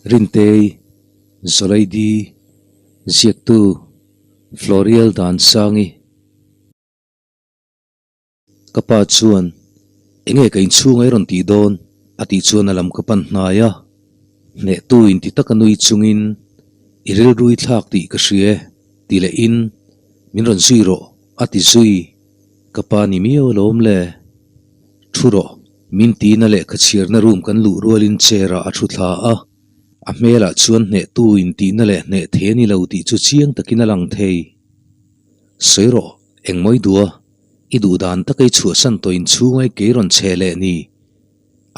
Rintei, Zawlaidi, Ziaktu, Florial Dansangi. Ka pa chuan, Enge ka inchhunga i rawn tih dawn? a tih chuan a lam ka pan hnai a. Hnehtu inti taka nui chungin, I rilrui thlak tih ka hria e, ti lehin, Min rawn zui rawh, a ti zui. Ka pa ni miau alawm le. Thu rawh, min tina lehkha chhiarna room kan luh rualin chair ah a thu thla a. A hmelah chuan hnehtu intihna leh hneh thei a ni lo tih chu chiang takin a lang thei. Sawi rawh, engmawi duh a, i duh dan taka i chhuahsan tawh inchhunga i kei rawn chhe leh ni.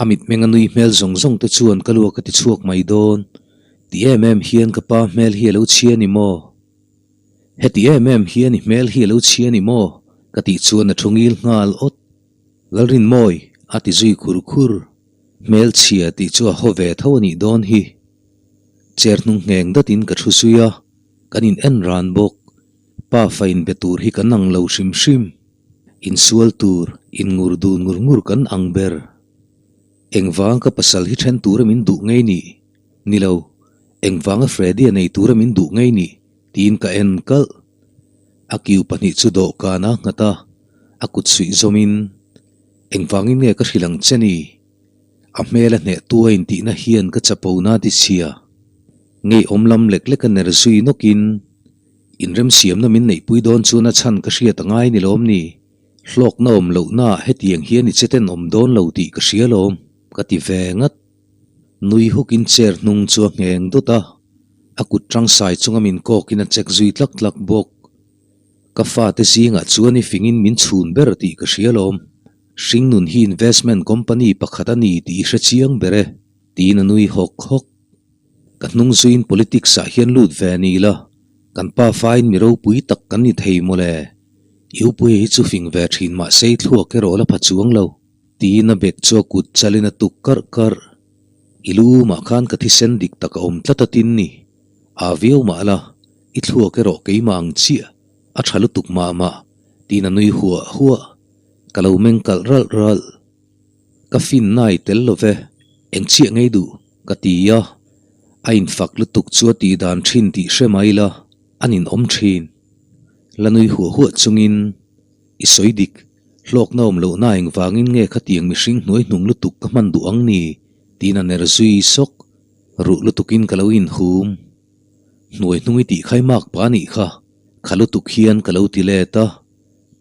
A mitmeng a nui hmel zawng zawng te chuan ka luak a ti chhuak mai dawn. Ti em em hian ka pa hmel hi a lo chhia ni maw? Heti em em hian i hmel hi a lo chhia ni maw? Ka tih chuan a thu ngil nghal awt. Lalrinmawi, a ti zui khur khur. Hmel chhia tih chu a haw ve tho a nih dawn hi. Chair hnung ngheng datin ka thu zui a, kan in en ran bawk. Pa fa inbe tur hi kan ang lo hrim hrim. Insual tur, inngur dun ngur ngur kan ang ber. Engvang ka pasal hi then tura min duh ngei ni? Ni lo, engvanga Freddy a nei tura min duh ngei ni? Tiin ka en kalh. A kiu pahnih chu dawhkan a nghat a, a kut suih zawmin, Engvangin nge ka hrilh ang che ni? A hmel a hneh tu a intihna hian ka chapo na ti chhia. Ngeiawm lam lek lek a ner zui nawkin, Inremsiamna min neihpui dawn chuan a chhan ka hriat a ngai ni lawm ni? Hlawkna awm lohnaah hetiang hian i che ten awm dawn lo tih ka hria lawm, ka ti ve ngat. Nui hukin chair hnung chu a ngheng dawt a, a kut tang sai chunga min kawkin a check zui tlak tlak bawk. Ka fate zingah chuan i fingin min chhun ber tih ka hria lawm. Hringnun hi investment company pakhat a ni tih i hre chiang ber e, tiin a nui hawk hawk. Ka hnung zuiin politics ah hian lut ve ni la, kan pa fain mi ropui tak kan ni thei mawle. I upuia hi chu fing ve thin mahse i thluak erawh la pha chuang lo. Tiin a bek chu a kut chalin a tuk karh karh. I lu mah khan ka thisen dik tak a awm tlat a tin ni. Aa viau mah la, i thluak erawh keimah ang chiah, a tha lutuk mah mah, tiin a nui huah huah. Ka lo meng kalh ralh ralh. Ka fin na i tel lo ve, eng chiah ngei duh, ka ti a. A infak lutuk chu a tih dan thin tih hre mai la, a ninawm thin. La nui huah huah chungin, I sawi dik, Hlawkna awm lohna engvangin nge khatiang mihring hnuai hnung lutuk ka hman duh ang ni? tiin a ner zui sawk. Ruh lutukin ka lo inhum. Hnuai hnung i tih khai mak pa nih kha, kha lutuk hian ka lo ti let a.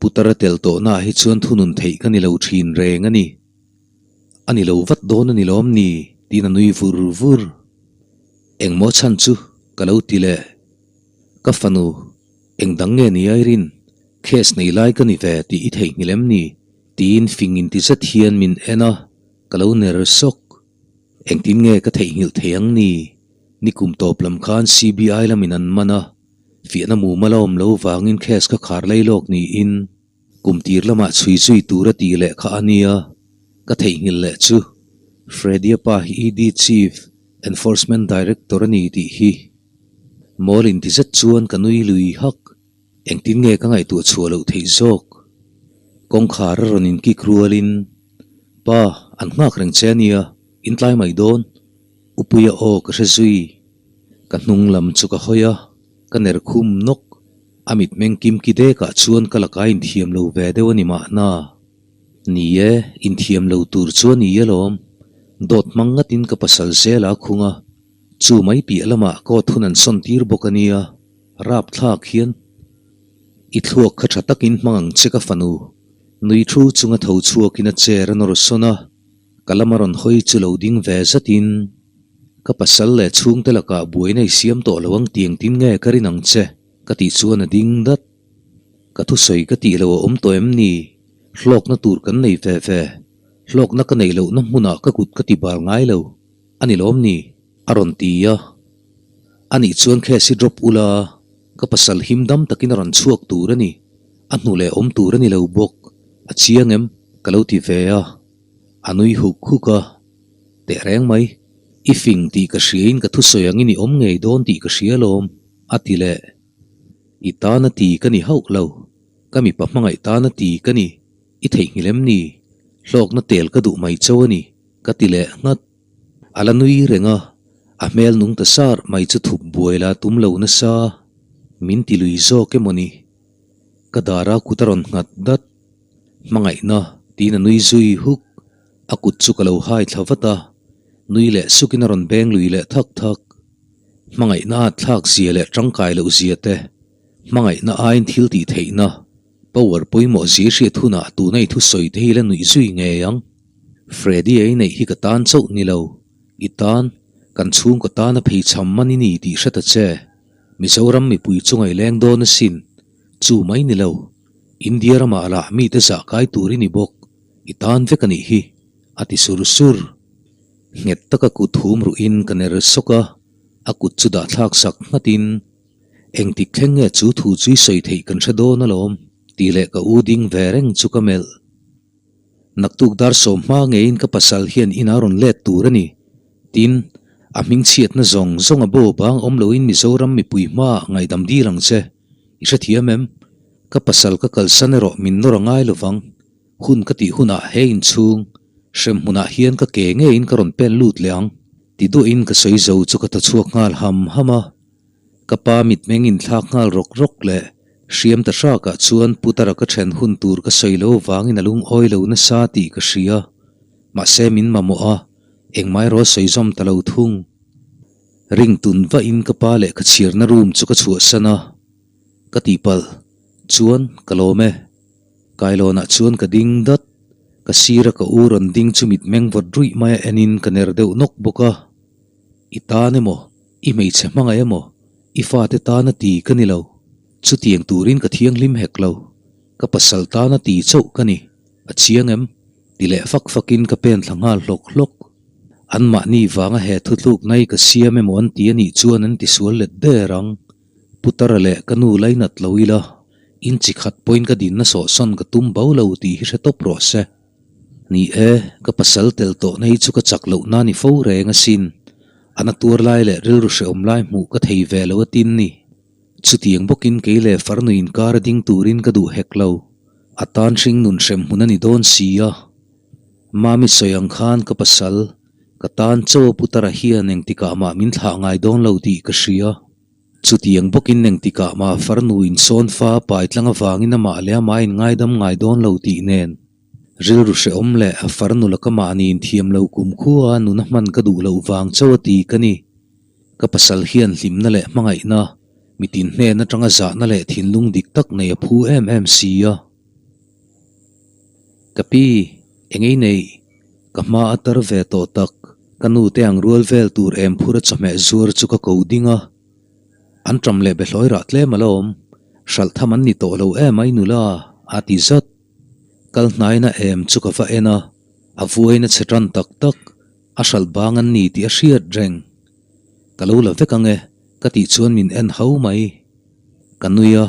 Putar a tel tawhnaah hi chuan thunun theih ka ni lo thin reng a ni. A ni lo vat dawn a ni lawm ni? tiin a nui vur vur. Engmaw chhan chu ka lo ti leh. Ka fanu, eng dang nge ni ai rin? Case nei lai ka ni ve tih i theihnghilh em ni? Tiin fing inti zet hian min en a, ka lo ner sawk. Engtin nge ka theihnghilh thei ang ni? Nikum tawp lam khan CBI lamin an man a, fiahna mumal a awm lo vangin case ka khar lei lawk niin kum tir lamah chhui zui tur a tih leh kha a nia, ka theihnghilh leh chu Freddy-a pa hi ED Chief Enforcement Director a ni tih hi. Mawl inti zet chuan ka nui lui hak. Engtin nge ka ngaihtuah chhuah loh theih zawk? Kawngkhar a rawn inkik rualin, Pa, an nghak reng che a nia, in tlai mai dawn. Upuia aw ka hre zui. Ka hnung lam chu ka hawi a, ka ner khum nawk. A mitmeng kimki dekah chuan ka laka inthiam lo ve deuh a ni mahna. Ni e, inthiam lo tur chu a ni alawm. Dawt hmang ngatin ka pasal zel a khung a, chu mai piah lamah court hun an sawn tir bawk a nia. Rapthlak hian i thluak kha tha takin hmang ang che ka fanu. Nui thu chunga tho chhuakin a chair a nawr sawn a, ka lama rawn hawi chu lo ding ve zatin ka pasal leh chhungte lakah buaina i siam tawh lo ang ti engtin nge ka rin ang che ka tih chuan a ding dat. Ka thusawi ka tih lo a awm tawh em ni? Hlawkna tur kan nei ve ve. Hlawkna ka neih lohna hmunah ka kut ka ti bal ngai lo. A ni lawm ni? A rawn ti a. A nih chuan case hi drop ula, ka pasal him dam takin a rawn chhuak tur a ni. A hnu leh awm tur a ni lo bawk. A chiang em? Ka lo ti ve a. A nui huk huk a. Teh reng mai. I fing tih ka hriain ka thusawi angin i awm ngei dawn tih ka hria alawm, a ti leh. I tan a ti ka ni hauh lo. Ka mipa hmangaih tan a ti ka ni. I theihnghilh em ni? Hlawkna tel ka duh mai chauh a ni, ka ti leh nghat. A la nui reng a. A hmel nung ta sar mai chu thup buai la tum lo nasa, min ti lui zawk emaw ni? Ka dara kut a rawn nghat dat. Hmangaihna tiin a nui zui huk. A kut chu ka lo hai thla vat a, nui leh sukin a rawn beng lui leh thak thak. Hmangaihna at thlak zia leh tangkai loh zia te, hmangaihna aiin thil tih theihna, power pawimawh zia hriat hunah tuna i thusawi te hi la nuih zui ngei ang. Freddy a i neih hi ka tan chauh ni lo, i tan, kan chhungkaw tana pheichham man i ni tih hre ta che. Mizoram mipui chunga i leng dawn asin, chu mai ni lo, India ramah lah mite zah kai tur i ni bawk, i tan vek a nih hi, a ti sur sur. Nghet taka kut hum ruhin ka ner sawk a, a kut chu dah thlak sak nghatin, Engtik thleng nge chu thu chu i sawi theih kan hre dawn alawm, tih leh ka u ding ve reng chu ka melh. Naktuk dar sawm hma ngeiin ka pasal hian inah rawn let tur a ni. Tin, a hmingchhiatna zawng zawng a bo bang awm loin Mizoram mipui hmaah ngaihdam dil ang che. I hrethiam em? Ka pasal ka kalsan erawh min nawr a ngai lovang. Hun ka tih hunah he inchhung hrem hmunah hian ka ke ngeiin ka rawn pen lut leh ang. Ti duahin ka sawi zo chu ka thaw chhuak nghal ham ham a. Ka pa mitmeng inthlak nghal rawk rawk leh hriam ta hrakah chuan Putara ka then hun tur ka sawi lo vangin a lungawi lo nasa tih ka hria. Mahse min mamawh a, engmah erawh sawi zawm ta lo thung. Ring tun vahin ka pa lehkha chhiarna room chu ka chhuahsan a, ka tihpalh chuan ka lawm e. Kailawnah chuan ka ding dat, ka sira ka u rawn ding chu mitmeng vawt ruih maia enin ka ner deuh nawk bawk a. I tan emaw, i hmeichhe hmangaih emaw, i fate tana ti ka ni lo. Chutiang turin ka thianghlim hek lo. Ka pasal tana ti chauh ka ni. A chiang em? Ti leh fak fakin ka pen thla nghal hlawk hlawk. Anmahni vanga he thutluk nai ka siam emaw an ti anih chuan an tisual let der ang. Putara leh ka nu lainat lo ila, in chi khat pawhin ka dinna sawhsawn ka tum bo lo tih hi hre tawp rawh se. Ni e, ka pasal tel tawhna hi chu ka chak loh na ni fo reng asin. A na tuar lai leh rilru hrehawm lai hmuh ka thei ve lo atin ni. Chutiang bawkin kei leh farnu inkar a ding turin ka duh hek lo. A tan hring nun hrem hmun a ni dawn si a. Mami sawi ang khan ka pasal, ka tan chaw putara hian engtikah mah min thlah ngai dawn lo tih ka hria. Chutiang bawkin engtikah mah farnu insawn fa pai tlang avangin amah leh amah inngaidam ngai dawn lo tih nen, rilru hrehawm leh a farnu laka mahni inthiam lo kumkhua nuna hman ka duh loh vang chauh a ti ka ni. Ka pasal hian hlimna leh hmangaihna, mitin hnen atanga zahna leh thinlung dik tak nei a phu em em si a. Ka pi, engei neih? Ka hma a tar ve tawh tak, ka nu te ang rual vel tur em phur a chawhmeh zuar chu ka ko ding a. An ṭam leh behlawi rah tlem a la awm, hralh tham an ni tawh lo em ai nula, a ti zat. Kal hnaina em chu ka va en a, a vuain a chhe ṭan tak tak, a hralh bang an ni tih a hriat reng. Ka lo la vek ang e, ka tih chuan min en hau mai. Ka nui a,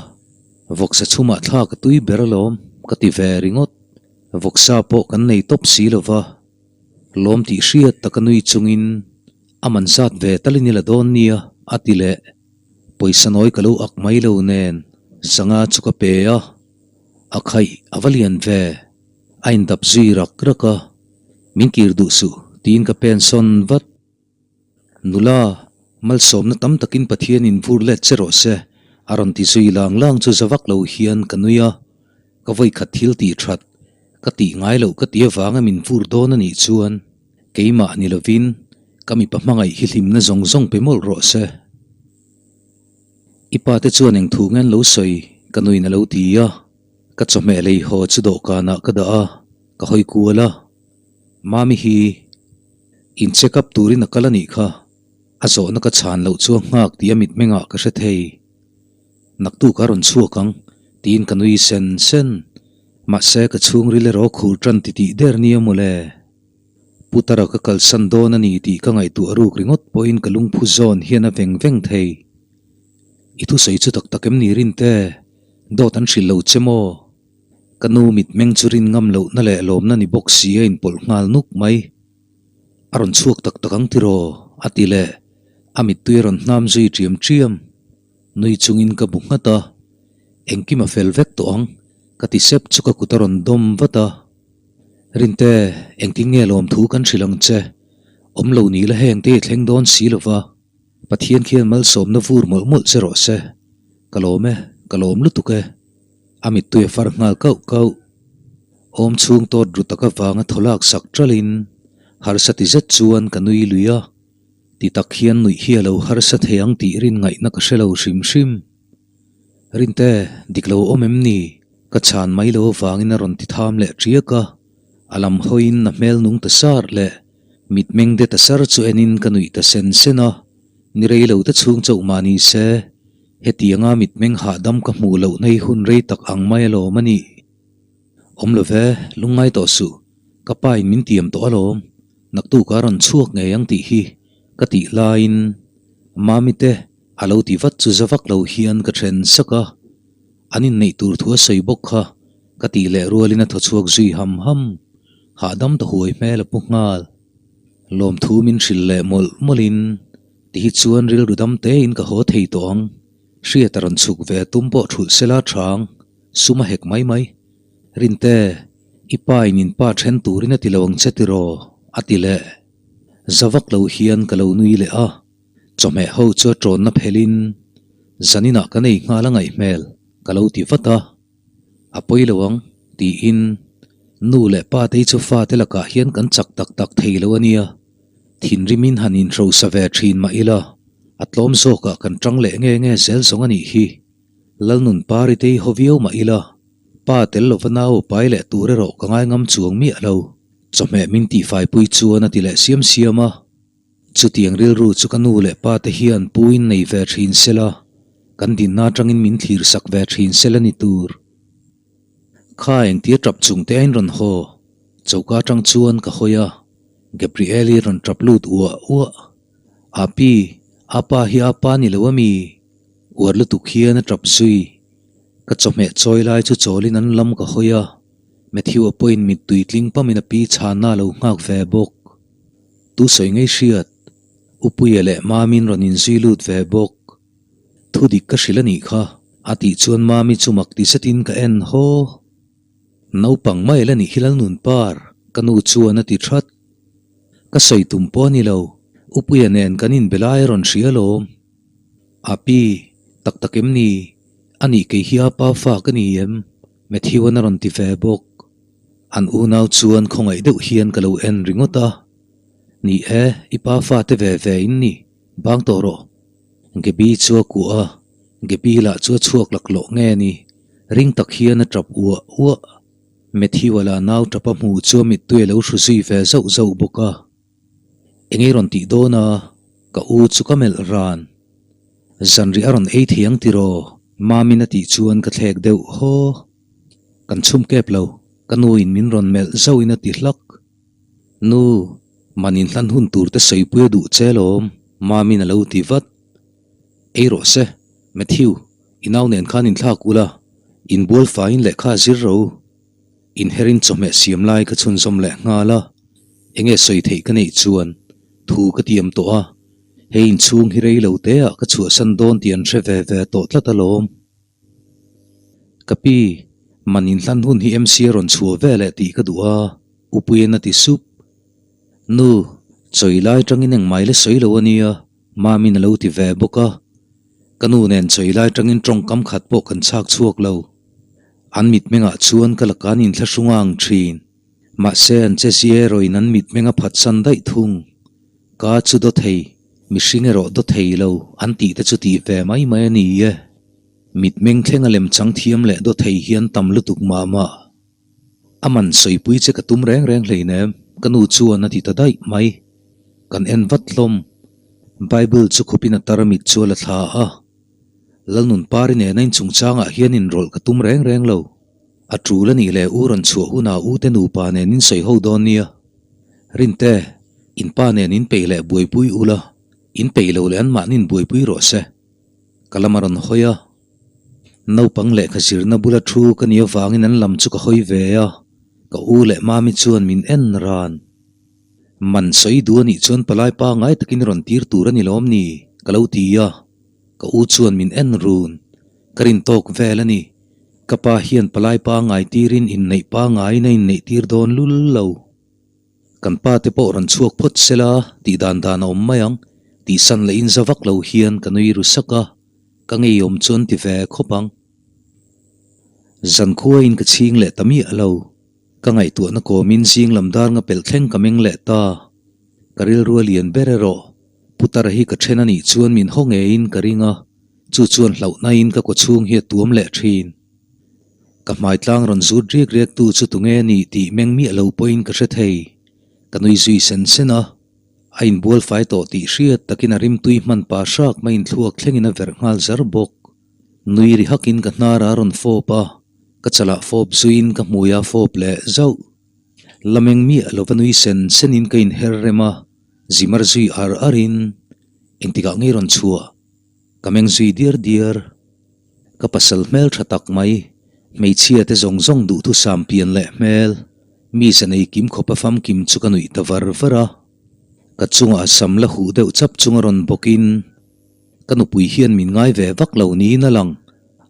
vawksa chhumah thla ka tui ber alawm, ka ti ve ringawt. Vawksa pawh kan nei tawp si lo va, lawm tih hriat taka nui chungin a man zat ve talin i la dawn nia a ti leh. Pawisa nawi ka lo ak mai lo nen zanga chu ka pe a, a khaih a va lian ve, a indap zui rak rak a, min kir duh suh tiin ka pen sawn vat. Nula, malsawmna tam takin Pathianin vur let che rawh se, a rawn ti zui lang lang chu za vak lo hian ka nui a, ka vawikhat thil tih that ka tih ngai loh ka ti avanga min vur dawn a nih chuan keimah ni lovin ka mipa hmangaih hi hlimna zawng zawng pe mawlh rawh se. I pa te chuan eng thu nge an lo sawi? ka nuin a lo ti a, ka chawhmeh lei haw chu dawhkanah ka dah a, ka hawi kual a. Mami hi in check up turin a kal a nih kha, a zawhna ka chhan loh chu a nghak tih a mitmengah ka hre thei. Naktuk a rawn chhuak ang tiin ka nui sen sen, mahse ka chhungril erawh khur tan titih der nia mawle. Putara ka kalsan dawn a ni tih ka ngaihtuah ruk ringawt pawhin ka lungphu zawn hian a veng veng thei. I thusawi chu tak tak em ni Rinte? Dawt an hrilh lo che maw? Ka nu mitmeng chu rin ngam lohna leh lawmna ni bawk si a inpawlh nghal nuk mai. A rawn chhuak tak tak ang tiraw? a ti leh. A mittui a rawn hnam zui ṭiam ṭiam. Nui chungin ka bu nghat a, Engkim a fel vek tawh ang, ka ti sep chu ka kut a rawn dawm vat a. Rinte, engtin nge lawmthu kan hrilh ang che? Awm lo ni la heng te i thleng dawn si lo va, Pathian khian malsawmna vur mawlh mawlh che rawh se. Ka lawm e, ka lawm lutuk e. A mittui a far nghal kauh kauh. Awm chhung tawt ru tak avanga thaw lak sak ṭalin harsa ti zet chuan ka nui lui a. Ti tak hian nuih hi a lo harsa thei ang tih rin ngaihna ka hre lo hrim hrim. Rinte, dik lo awm em ni? Ka chhan mai lo avangin a rawn ti tham leh ṭiak a. A lam hawiin a hmel nung ta sar leh mitmeng de ta sar chu enin ka nuih ta sen sen a. Ni rei lo te chhung chauh mah ni se, hetianga mitmeng hahdam ka hmuh loh nei hun rei tak ang mai alawm a nih. Awm lo ve, lungngai tawh suh, ka pa in min tiam tawh alawm, naktuk a rawn chhuak ngei ang tih hi ka tih laiin Mami te a lo ti vat chu za vak lo hian ka then sak a, an inneih tur thu a sawi bawk kha ka tih leh rualin a thaw chhuak zui ham ham, hahdam ta huai hmel a pu nghal. Lawmthu min hrilh leh mawlh mawlhin ti hi chuan rilru dam tein ka haw thei tawh ang, hriat a rawn chhuk ve tum pawh thulh sela thang. Sum a hek mai mai. Rinte, i pa in in pa then turin a ti lo ang che tiraw? a ti leh. Za vak lo hian ka lo nui leh a, chawhmeh ho chu a tawnna phelhin zaninah ka nei nghal a ngaih hmel ka lo ti vat a. A pawi lo ang, tiin nu leh pa te hi chu fate lakah hian kan chak tak tak thei lo a nia. Thinrimin han inhrosa ve thin mah ila, a tlawm zawkah kan tang leh nge nge zel zawng a nih hi. Lalnun pari te hi haw viau mah ila, pa tel lova nau pai leh tur erawh ka ngai ngam chuang miah lo. Chawhmeh min tihfaipui chuan a ti leh siam siam a. Chutiang rilru chu ka nu leh pa te hian puin nei ve thin sela, kan dinna atangin min thlir sak ve thin sela ni tur. Kha engtia tap chung te a in rawn haw, choka atang chuan ka hawi a, Gabrielle-i rawn tap lut uah uah. Api, apa hi apa ni lo ami? Uar lutuk hian a tap zui. Ka chawhmeh chawi lai chu chawlin an lam ka hawi a, Matthew-a pawhin mittui tling pamin a pi chhanna a lo nghak ve bawk. Tu sawi ngei hriat, Upuia leh Mami'n rawn inzui lut ve bawk. Thu dik ka hrilh a nih kha, a tih chuan Mami chu mak ti zetin ka en haw. Naupang mai la nih hi Lalnunpar, ka nu chuan a ti that. Ka sawi tum pawh a ni lo, Upuia nen kan inbe lai a rawn hria alawm. A pi, tak tak em ni? A nih kei hi a pa fa ka ni em? Matthew-a'n a rawn ti ve bawk. An unau chuan khawngaih deuh hian ka lo en ringawt a. Ni e, i pa fa te ve ve in ni, bang tawh rawh. Gaby chu a kuah a, Gaby lah chu a chhuak laklawh nge ni, ring tak hian a tap uah uah. Matthew-a lah nau tap a hmuh chu a mittui a lo hru zui ve zauh zauh bawk a. Eng ei rawn tih dawn a, ka u chu ka melh ran. Zanriah a rawn ei thei ang tiraw? Mamin a tih chuan ka thlek deuh haw. Kan chhum kep lo, ka nu in min rawn melh zauhin a ti hlak. Nu, man inhlan hun tur te sawipui a duh che lawm, Mamin a lo ti vat. Ei rawh se, Matthew, i nau nen khan inthlak ula, inbual faiin lehkha a zir ro. Inherin chawhmeh siam lai ka chhunzawm leh nghal a, enge sawi theih ka neih chuan thu ka tiam tawh a, hei inchhung hi rei lo te ah ka chhuahsan dawn tih an hre ve ve tawh tlat alawm. Ka pi, man inhlan hun hi MC a rawn chhuah ve leh tih ka duh a, Upuiin a ti sup. Nu, chawi lai tangin engmah i la sawi lo a nia, Mamin a lo ti ve bawk a. Ka nu nen chawi lai tangin tawngkam khat pawh kan chhak chhuak lo. An mitmengah chuan ka laka an inthlahrung a ang thin. Mahse an che zia erawhin an mitmeng a phatsan daih thung. Ka chu daw thei, mihring erawh daw thei lo an tih te chu tih ve mai mai a ni e. Mitmeng thleng a lem chang thiam leh daw thei hian tam lutuk mah mah. A man sawipui che ka tum reng reng hleinem, ka nu chuan a ti ta daih mai. Kan en vat hlawm. Bible chu khupin a tarmit chu a la thla a. Lalnunpari nena inchungchangah hian inrawlh ka tum reng reng lo. A tul a nih leh u rawn chhuah hunah u te nupa nen in sawi ho dawn nia. Rinte, in pa nen in peih leh buaipui ula, in peih lo leh anmahni in buaipui rawh se. Ka lam a rawn hawi a. Naupang lehkha zirna bula thu ka nih avangin an lam chu ka hawi ve a, ka u leh mami chuan min en ran. Man sawi duh a nih chuan palai pangai takin rawn tir tur a ni lawm ni? ka lo ti a. Ka u chuan min en run. Ka rin tawk vel a ni. Ka pa hian palai pangai tirin inneih pangaiin a inneih tir dawn lul lo. Kan pa te pawh rawn chhuak phawt sela tih dan dan a awm mai ang tih san leh in za vak lo hian ka nui ru sak a, ka ngeiawm chu an ti ve khawp ang. Zankhuain ka chhing leh ta miah lo. Ka ngaihtuahna kawmin zing lam dar nga pelh thleng ka meng leh ta. Ka rilru a lian ber erawh. Putara hi ka then a nih chuan min haw ngeiin ka ring a, chu chuan hlauhnain ka kawchhung hi a tuam leh thin. Ka hmai tlang rawn zut riak riak tu chu tunge a nih tih meng miah lo pawhin ka hre thei. Ka nui zui sen sen a, a inbual fai tawh tih hriat takin a rimtui hman pa hrak maiin thluak thlengin a verh nghal zar bawk. Nui ri hakin ka hnar a rawn fawp a, ka chalah fawp zuiin ka hmui a fawp leh zauh. La meng miah lova nui sen senin ka inher rem a, zimar zui ar arin engtikah ngei rawn chhuah? Ka meng zui diar diar. Ka pasal hmel tha tak mai, hmeichhia te zawng zawng duhthusam pian leh hmel, mi ze nei kim khawpa famkim chu ka nuih ta var var a. Ka chungah sam la huh deuh chap chunga rawn bawkin, Ka nupui hian min ngai ve vak lo niin a lang,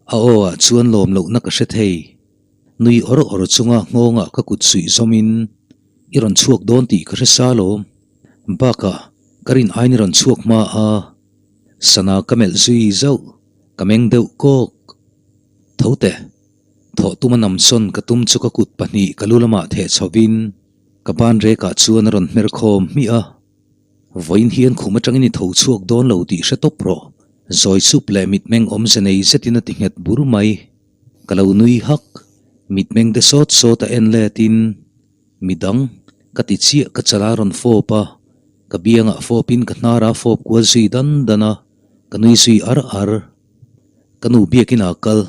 a aw ah chuan lawm lohna ka hre thei. Nui awr awr chunga nghawngah ka kut suih zawmin, I rawn chhuak dawn tih ka hre sa lawm. Bakah, ka rin aiin i rawn chhuak hma a. Sana ka melh zui zauh, ka meng deuh kawk. Tho teh, thawh tuma namsawn ka tum chu ka kut pahnih ka lu lamah theh chhovin, ka ban rekah chuan a rawn hmer khawm hmiah a. Vawiin hian khum atangin i tho chhuak dawn lo tih hre tawp rawh. Zawi sup leh mitmeng awmze nei zetin a ti nghet bur mai. Ka lo nui hak. Mitmeng de sawt sawt a en letin, Midang, ka ti chiah ka chala rawn fawp a, ka biangah fawpin ka hnara fawp kual zui dan dan a, ka nui zui ar ar. Ka nu biakin aa kal,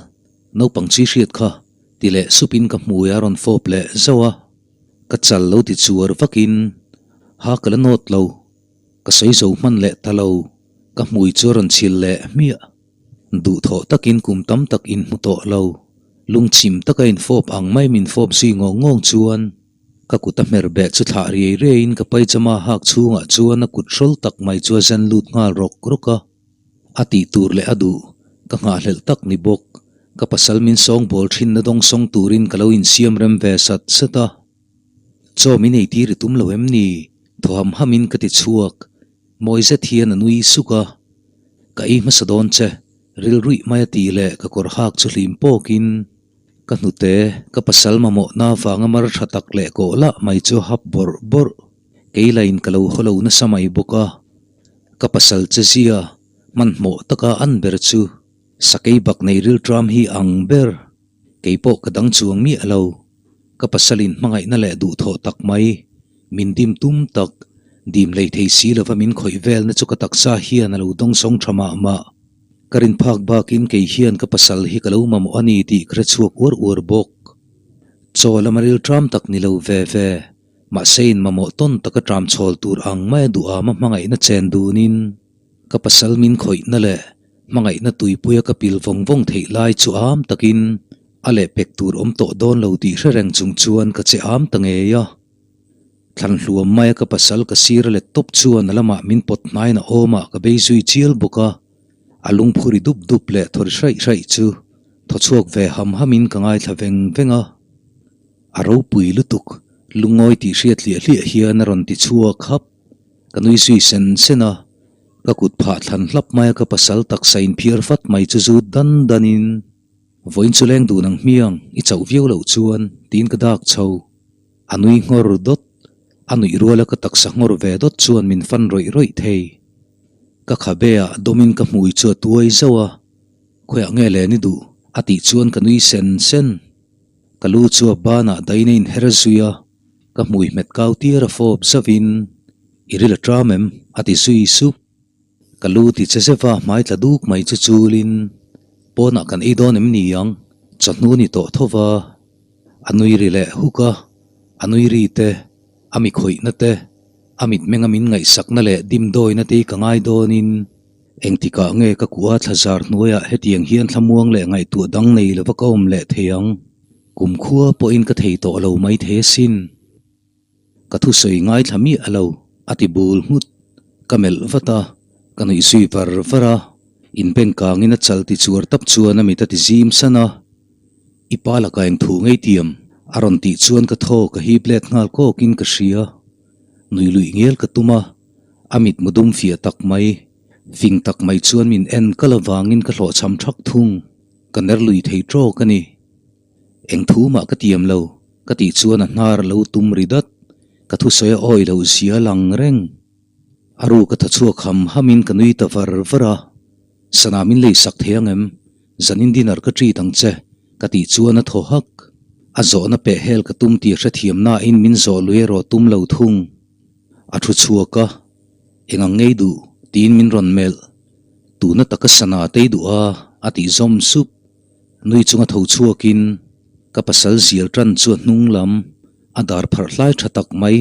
naupang chi hriat kha, ti leh supin ka hmui a rawn fawp leh zauh a. Ka chal lo ti chuar vakin ha ka la nawt lo, ka sawi zo hman leh ta lo, ka hmui chu a rawn chhil leh hmiah. Duhthawh takin kum tam tak inhmu tawh lo, lungchim taka infawp ang mai min fawp zui ngawng ngawng chuan ka kut a hmer beh chu thlah riai riaiin ka paijama hak chhungah chuan a kut hrawl tak mai chu a zen lut nghal rawk rawk a. A tih tur leh a duh, ka nghahhlelh tak ni bawk. Ka pasal min sawngbawl thinna dawngsawng turin ka lo insiam rem ve sat sat a. Chaw min ei tir i tum lo em ni? Thaw ham hamin ka ti chhuak. Mawi zet hian a nui suk a. Ka ei hmasa dawn che, rilruih mai a tih leh ka kawr hak chu hlim pawkin ka hnute ka pasal mamawhna avanga mar tha tak leh kawh lah mai chu a hap bawrh bawrh. Kei lain ka lo haw lo nasa mai bawk a. Ka pasal che zia hmanhmawh taka an ber chu sakei bak nei rilṭam hi ang ber. Kei pawh ka dang chuang miah lo. Ka pasalin hmangaihna leh duhthawh tak mai, min dim tum tak, dim lei thei si lova min khawih velna chu ka taksa hian a lo dawngsawng tha mah mah. Ka rin phak bakin kei hian ka pasal hi ka lo mamawh a ni tih ka hre chhuak uar uar bawk. Chaw lama rilṭam tak ni lo ve ve. Mahse in mamawh tawn taka ṭam chhawl tur ang maia duhama hmangaihna chen dunin ka pasal min khawihna leh hmangaihna tuipuia ka pil vawng vawng theih lai chu am takin a lehpek tur awm tawh dawn lo tih hre reng chung chuan ka che am ta ngei a. Thlan hluam maia ka pasal ka sir a let tawp chuan a lamah min pawt hnaiin a awmah ka bei zui chial bawk a, a lungphuri dup dup leh thawri hraih hraih chu thaw chhuak ve ham hamin ka ngaithla veng veng a. A ropui lutuk, lungawi tih hriat hliah hliah hian a rawn ti chhuak hap. Ka nui zui sen sen a, ka kut phah thlan hlap maia ka pasal taksa inphiar fat mai chu zut dan danin, Vawiin chu leng dun ang hmiang, i chauh viau loh chuan, tiin ka dak chho. A nui nghawr dawt, a nuih ruala ka taksa nghawr ve dawt chuan min fan rawih rawih thei. Ka khabe ah dawmin ka hmui chu a tuai zauh a, Khawiah nge len i duh? a tih chuan ka nui sen sen. Ka lu chu a banah dain a inher zui a, ka hmui hmet kau tir a fawp zauhin, I ril a ṭam em? a ti zui sup. Ka lu ti che zeuh a, hmai tla duk mai chu chulin, Pawnah kan ei dawn em ni ang? Chawhnu ni tawh tho va. A nui ri leh huk a, a nui ri te, a mi khawihna te, a mitmenga min ngaihsakna leh dimdawina te hi ka ngai dawnin, Engtikah nge ka kuah thla zar hnuaiah hetiang hian thlamuang leh ngaihtuah dang nei lova ka awm leh thei ang? Kumkhua pawhin ka thei tawh lo mai thei asin. Ka thusawi ngaithla miah lo, a ti bul nghut. Ka melh vat a, ka nuih zui var var a, inbeng kangin a chal ti chuar tap chuan a mit a ti zim san a. I pa lakah eng thu ngei tiam? a rawn tih chuan ka thaw ka hip let nghal kawkin ka hria. Nui luih ngial ka tum a, a mitmu dum fiah tak mai, fing tak mai chuan min en kal avangin ka hlawhchham thak thung. Ka ner lui thei tawk a ni. Eng thu mah ka tiam lo, ka tih chuan a hnar a lo tum ri dat. Ka thusawi a awi loh zia lang reng. A ruk a tha chhuak ham hamin ka nui ta var var a. Sana min lei sak thei ang em? Zanin dinner ka treat ang che, ka tih chuan a thaw hak. A zawhna peh hel ka tum tih hrethiam nain min zawh lui erawh tum lo thung. A thu chhuak a, Eng ang ngei duh? tiin min rawn melh. Tuna taka sana tei duh a, a tih zawm sup. Nui chunga tho chhuakin ka pasal zial tan chu a hnung lam a dar pharh hlai tha tak mai.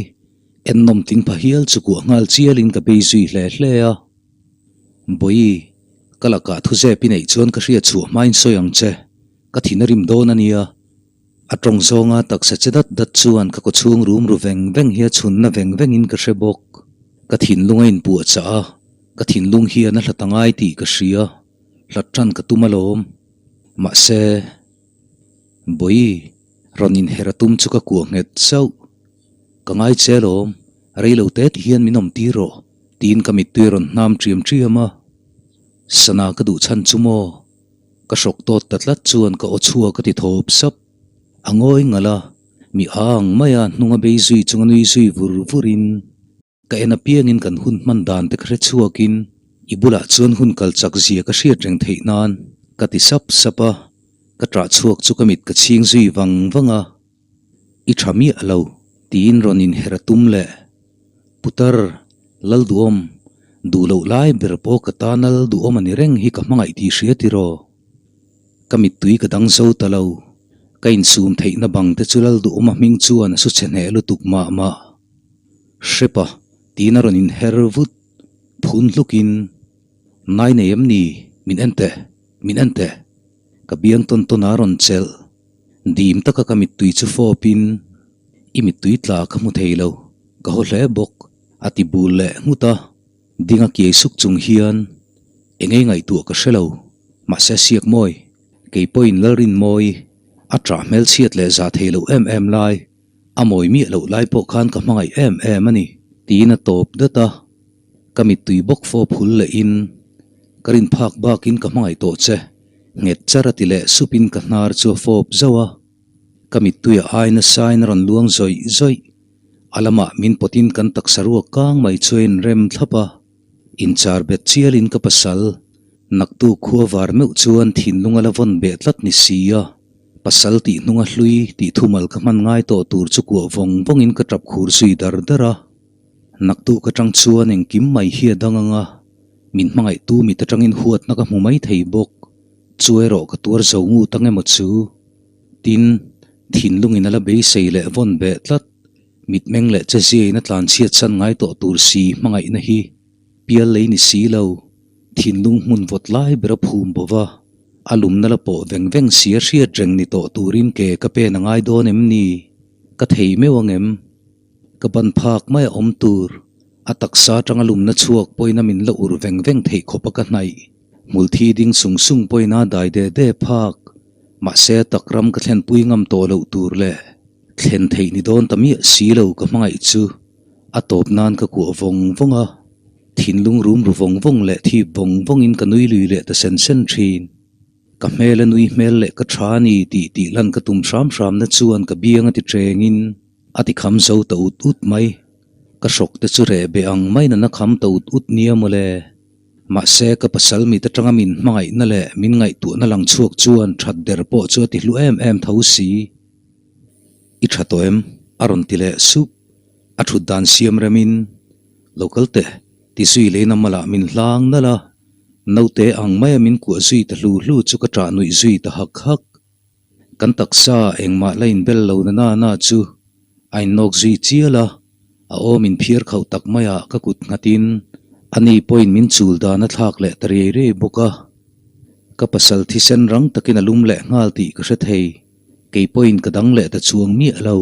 Ennawm tling pha hial chu kuah nghal chialin ka bei zui hle hle a. Bawi, ka lakah thu zep i neih chuan ka hriat chhuah hmain sawi ang che, ka thin a rim dawn a nia. A tawng zawnga taksa che dat dat chuan ka kawchhung rum ru veng veng hi a chhunna veng vengin ka hre bawk. Ka thinlung a inpuah chah a, ka thinlung hian a hlat a ngai tih ka hria, hlat tan ka tum alawm. Mahse, Bawi, rawn inher a tum chu ka kuah nghet chauh. Ka ngai che alawm, rei lo te ti hian min awm tir rawh, tiin ka mittui a rawn hnam ṭiam ṭiam a. Sana ka duh chhan chu maw? Ka hrawk tawt ta tlat chuan ka aw chhuak a ti thawp sap. A ngawi ngalh a, mi ang maia hnunga bei zui chunga nui zui vur vurin ka en apiangin kan hun hman dan te ka hre chhuakin i bulah chuan hun kal chak zia ka hriat reng theih nan ka ti sap sap a, ka ṭah chhuak chu ka mit ka chhing zui vang vang a. I tha miah lo, tiin rawn inher a tum leh. Putar, Lalduhawm, duh loh lai ber pawh ka tan a Lalduhawm a ni reng hi ka hmangaih tih hria tiraw? Ka mittui ka dang zo ta lo. Ka insum theihna bang te chu Lalduhawma hming chuan a su chhe hneh lutuk mah mah. Hrepa, tiin a rawn inher vut. Phun hlukin, Nai nei em ni? Min en teh! Min en teh! Ka biang tawn tawn a rawn chelh. Dim taka ka mittui chu fawpin, I mittui tla ka hmu thei lo, ka haw hle bawk, a ti bul leh nghut a. Ding a kiai suk chung hian, Engei ngaihtuah ka hre lo, mahse siak mawi, kei pawhin Lalrinmawi, a ṭah hmelchhiat leh zah thei loh em em lai, a mawi miah loh lai pawh khan ka hmangaih em em a ni, tiin a tawp dat a. Ka mittui bawk fawp hul lehin, Ka rin phak bakin ka hmangaih tawh che, nghet char a ti leh supin ka hnar chu a fawp zauh a. Ka mittui a ai nasain a rawn luang zawih zawih. A lamah min pawtin kan taksa ruak kang mai chu a inrem thlap a. Inchar bet chialin ka pasal, naktu khua var meuh chuan thinlung a la vawn beh tlat ni si a. Pasal tih hnunga hlui tih thumal ka hman ngai tawh tur chu kuah vawng vawngin ka tap khur zui dar dar a. Naktuk atang chuan engkim mai hi a dang ang a, min hmangaihtu mit atangin huatna ka hmu mai thei bawk. Chu erawh ka tuar zo ngut ang emaw chu? Tin, thinlungin a la beisei leh vawn beh tlat. Mitmeng leh cheziain a tlanchhiat san ngai tawh tur si hmangaihna hi pial lei ni si lo. Thinlung hmun vawt lai ber a phum bo va, a lumna la pawh veng veng si a hriat reng ni tawh turin ke ka pen a ngai dawn em ni? Ka thei meuh ang em? Ka ban phak mai a awm tur, a taksa atanga lumna chhuak pawhin a min la ur veng veng theih khawp a ka hnaih. Hmulthi ding sung sung pawhin a dai de de phak. Mahse a tak ram ka thlenpui ngam tawh loh tur leh thlen theih ni dawn ta miah si lo ka hmangaih chu a tawp nan ka kuah vawng vawng a. Thinlung rum ru vawng vawng leh thip vawng vawngin ka nui lui leh ta sen sen thin. Ka hmel a nui hmel leh ka tha a ni tih tih lan ka tum hram hramna chuan ka biang a ti tengin a ti kham zo ta ut ut mai. Ka hrawk te chu reh beh ang mai nana kham ta ut ut nia mawle. Mahse ka pasal mit atanga min hmangaihna leh min ngaihtuahna lang chhuak chuan that der pawh chu a ti hlu em em tho si. I tha tawh em? a rawn ti leh sup. A thut dan siam remin, Lo kal teh, ti zui leina malah min hlang nalh a. Naute ang maia min kuah zui ta hlu hlu chu ka ṭah nuih zui ta hak hak. Kan taksa engmah la inbel lo na na na chu a innawk zui chial a, a awm inphiar khauh tak maiah ka kut nghatin ani pawhin min chul dan a thlak leh ta riai riai bawk a. Ka pasal thisen rang takin a lum leh nghal tih ka hre thei, kei pawhin ka dang leh ta chuang miah lo.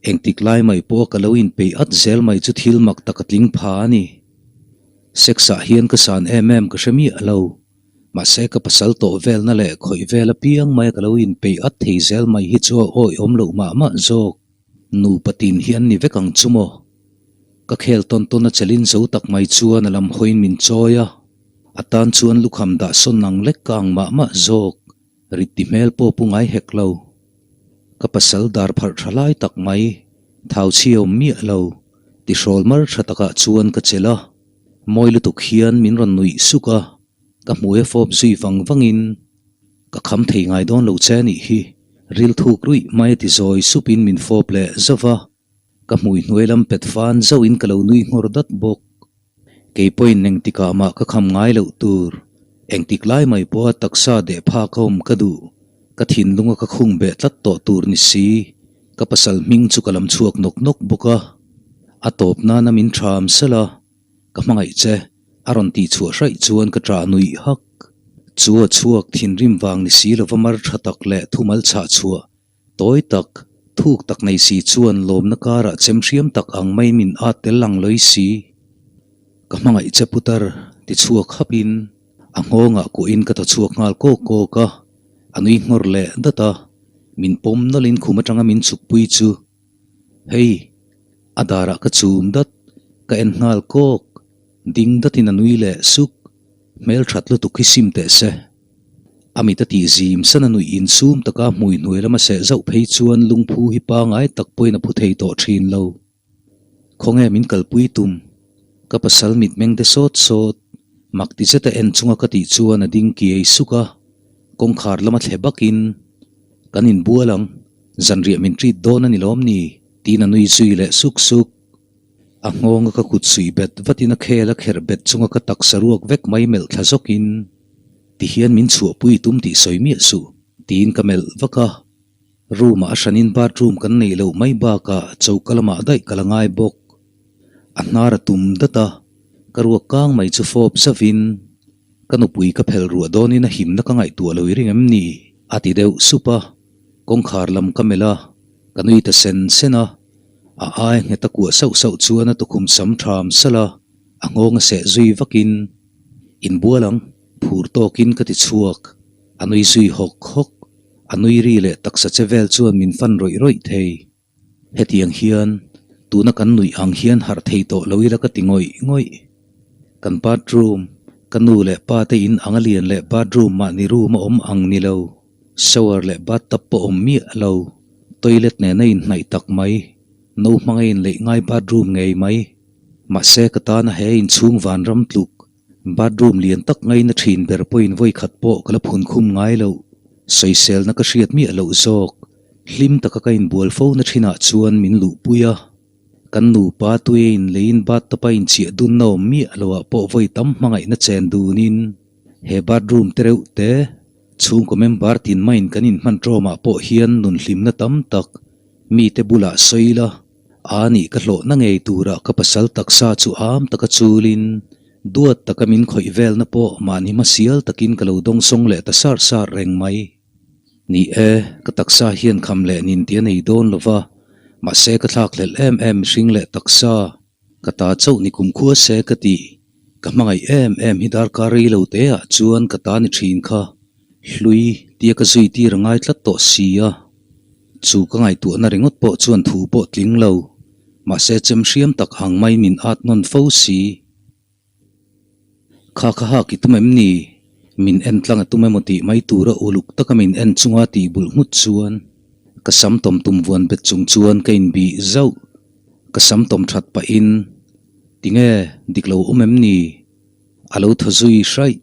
Engtik lai mai pawha ka lo inpeih at zel mai chu thil mak tak a tling pha a ni. Sex ah hian ka san em em ka hre miah lo. Mahse ka pasal tawh velna leh khawih vel apiang mai a ka lo inpeih at thei zel mai hi chu a awihawm loh mah mah zawk. Nupa tin hi an ni vek ang chu maw? Ka khel tawn tawn a chelin zo tak mai chuan a lam hawiin min chawi a, a tan chuan lukham dah sawn ang lek ka ang mah mah zawk, rit ti hmel pawh pu ngai hek lo. Ka pasal dar pharh tha lai tak mai, thau chhi awm miah lo, tihrawl mar tha takah chuan ka chelh a, mawi lutuk hian min rawn nuih suk a, ka hmui a fawp zui vang vangin, Ka kham thei ngai dawn lo che anih hi, ril thuk ruih mai a ti zawi supin min fawp leh zauh va. Ka hmui hnuai lam pet fan zauhin ka lo nui nghawr dat bawk. Kei pawhin engtikah mah ka kham ngai loh tur, engtik lai mai pawha taksa deh phak a awm ka duh, ka thinlunga ka khung beh tlat tawh tur ni si, ka pasal hming chu ka lam chhuak nawk nawk bawk a. A tawp nana min ṭham salh a, ka hmangaih che, a rawn tih chhuah hraih chuan ka ṭah nuih hak. Chu a chhuak thinrim vang ni si lova mar ṭha tak leh thumal chhah chhuah Tawi tak, thuk tak nei si chuan lawmna karah chem hriam tak ang mai min at tel ang lawi si. Ka hmangaih che putar, ti chhuak hapin a nghawngah kuahin ka thaw chhuak nghal kawk kawk a, a nui nghawr leh dat a, min pawm nawlhin khum atanga min chhukpui chu, Hei, a darah ka chum dat, ka en nghal kawk, ding datin a nui leh suk, hmel that lutuk hi sim teh se. A mit a tih zim san a nuih insum taka hmui hnuai lama seh zauh phei chuan lungphu hi pangai tak pawhin a phu thei tawh thin lo. Khawnge min kalpui tum? Ka pasal mitmeng de sawt sawt, mak ti zeta en chunga ka tih chuan a ding kiai suk a, kawngkhar lama thle bakin, Kan inbual ang, zanriah min treat dawn a ni lawm ni? tiin a nui zui leh suk suk. A nghawnga ka kut suih bet vatin a khel a kherh bet chunga ka taksa ruak vek mai melh thla zawkin, Ti hian min chhuahpui tum tih sawi miah suh, tiin ka melh vak a. Room-ah a hranin bathroom kan neih loh mai bakah choka lamah daih ka la ngai bawk. A hnar a tum dat a, ka ruak kang mai chu fawp zavin, Ka nupui ka phelh ruah dawnin a himna ka ngaihtuah lo i ring em ni? a ti deuh sup a. Kawngkhar lam ka melh a, ka nui ta sen sen a. A ai nghet a kuah sauh sauh chuan a tukhum sam tham salh a, a nghawng a seh zui vakin, Inbual ang, phur tawkin ka ti chhuak. A nui zui hawk hawk. A nui ri leh taksa che vel chuan min fan rawih rawih thei. Hetiang hian, tuna kan nuih ang hian harh thei tawh lo ila ka ti ngawih ngawih. Kan bathroom, ka nu leh pa te in ang a lian leh bathroom mahni room a awm ang ni lo. Shower leh bathtub pawh awm miah lo, toilet nena inhnaih tak mai, no hmanga inleih ngai bathroom ngei mai. Mahse ka tana he inchhung vanram tluk, bathroom lian tak ngaina thin ber pawhin vawi khat pawh ka la phun khum ngai loh, sawiselna ka hriat miah loh zawk, hlim taka ka inbual fo na thinah chuan min luhpui a. Kan nupa tui a inleiin bathtub a inchiah dunna awm miah loah pawh vawi tam hmangaihna chen dunin he bathroom te reuh te, Chhungkaw member tin maiin kan inhman ṭawmah pawh hian nun hlimna tam tak mite bulah sawi la, a nih ka hlawhna ngei turah ka pasal taksa chu am taka chulin duat taka min khawih velna pawh mahni hmasial takin ka lo dawngsawng leh ta sar sar reng mai. Ni e, ka taksa hian kham leh nin tih a nei dawn lo va, mahse ka thlakhlelh em em mihring leh taksa. Ka ta chauh ni kumkhua se ka ti. Ka hmangaih em em hi darkar rei lo te ah chuan ka ta ni thin kha. Hlui tia ka zui tir a ngai tlat tawh si a. Chu ka ngaihtuahna ringawt pawh chuan thu pawh tling lo. Mahse chem hriam tak ang mai min at nawn fo si. Kha kha hak i tum em ni? Min en tlang a tum emaw tih mai tura uluk taka min en chunga tih bulh nghut chuan ka sam tawm tum vuan bet chung chuan ka inbih zauh. Ka sam tawm that pahin, Tinge, dik lo awm em ni? A lo thaw zui hraih.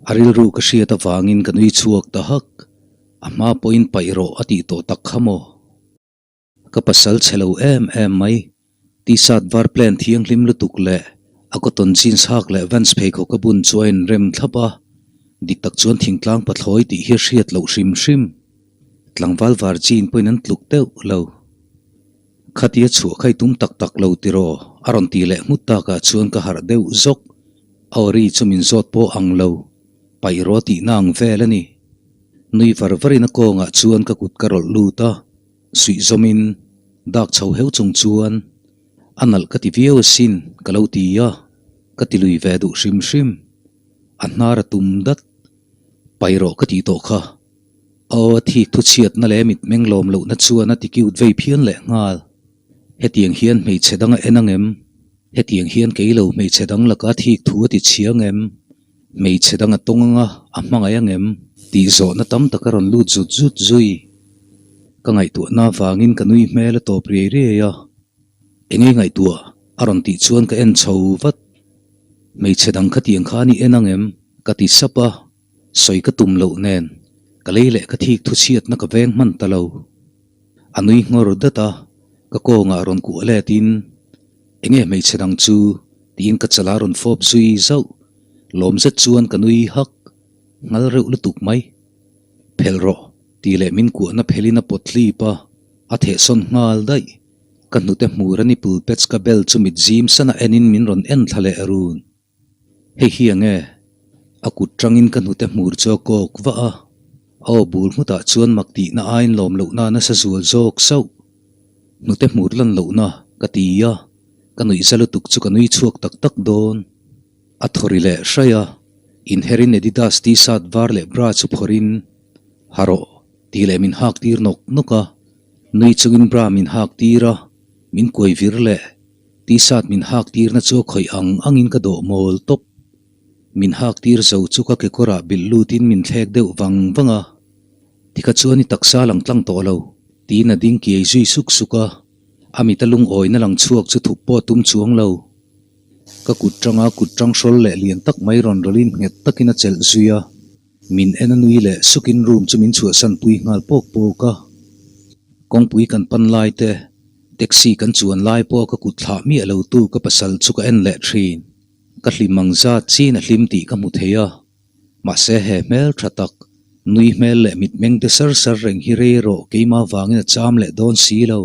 A rilru ka hriat avangin ka nui chhuak ta hak. A hma pawhin paih rawh a tih tawh tak kha maw? Ka pasal chhe lo em em mai. T-shirt var plan thianghlim lutuk leh a cotton jeans hak leh Vans pheikhawk a bun chu a inrem thlap a. Dik tak chuan thingtlang pathlawi tih hi a hriat loh hrim hrim. Tlangval var jean pawhin an tluk deuh lo. Khatia chhuah kha i tum tak tak lo tiraw? A rawn ti leh nghut takah chuan ka harh deuh zawk. A awri chu min zawt pawh ang lo. Paih rawh tihna ang vel a ni. Nui var varin a kawngah chuan ka kut ka rawlh lut a, suih zawmin dak chho heu chung chuan a nalh ka ti viau asin ka lo ti a, ka ti lui ve duh hrim hrim. A hnar a tum dat. Paih rawh ka tih tawh kha. Aw a thik thu chhiatna leh mitmeng lawm lohna chuan a ti cute vei phian leh nghal. Hetiang hian hmeichhe dang a en ang em? Hetiang hian kei lo hmeichhe dang laka thik thu a ti chhiang em? Hmeichhe dang a tawng anga a hmangaih ang em? Tih zawhna tam tak a rawn lut zut zut zui. Ka ngaihtuahna avangin ka nui hmel a tawp riai riai a. Enge ngaihtuah? A rawn tih chuan ka en chho vat. Hmeichhe dang khatiang khan i en ang em? Ka ti sap a. Sawi ka tum loh nen ka lei leh ka thik thu chhiatna ka veng hman ta lo. A nui nghawr dat a, ka kawngah rawn kuah let in enge hmeichhe dang chu tiin ka chala rawn fawp zui zauh. Lawm zet chuan ka nui hak nghal reuh lutuk mai. Phelh rawh tih leh min kuahna phelhin a pawt hlip a, a thehsawn nghal daih. Ka hnute hmur a nipple pads ka bel chu mit zim sana enin min rawn en thla leh run. Hei hi enge? A kut tangin ka hnute hmur chu a kawk vah a, a aw bul nghutah chuan mak tihna aiin lawm lohna nasa zual zawk sauh. Hnute hmur lan lohna ka ti a, ka nuihza lutuk chu ka nui chhuak tak tak dawn. A thaw ri leh hraih a, inherin Adidas t-shirt var leh bra chu phawrhin, Ha rawh, tih leh min hak tir nawk nawk a, nui chungin bra min hak tir a, min kuai vir leh. T-shirt min hak tirna chu a khawih ang angin ka dawh mawl tawp. Min hak tir zo chu ka kekawrah bilh lutin min thlek deuh vang vang a. Tikha chuan i taksa lang tlang tawh lo, tiin a ding kiai zui suk suk a. A mita lungawina lang chhuak chu thup pawh a tum chuang lo. Ka kut tanga kut tang hrawl leh lian tak mai rawn rawlin nghet takin a chelh zui a. Min en a nui leh sukin room chu min chhuahsan pui nghal pawk pawk a. Kawngpui kan pan lai te, taxi kan chuan lai pawh ka kut thlah miah lo tu ka pasal chu ka en leh thin. Ka hlim ang zat chin a hlim tih ka hmu thei a. Mahse he hmel tha tak, nui hmel leh mitmeng te sar sar reng hi rei rawh keimah vangin a cham leh dawn si lo.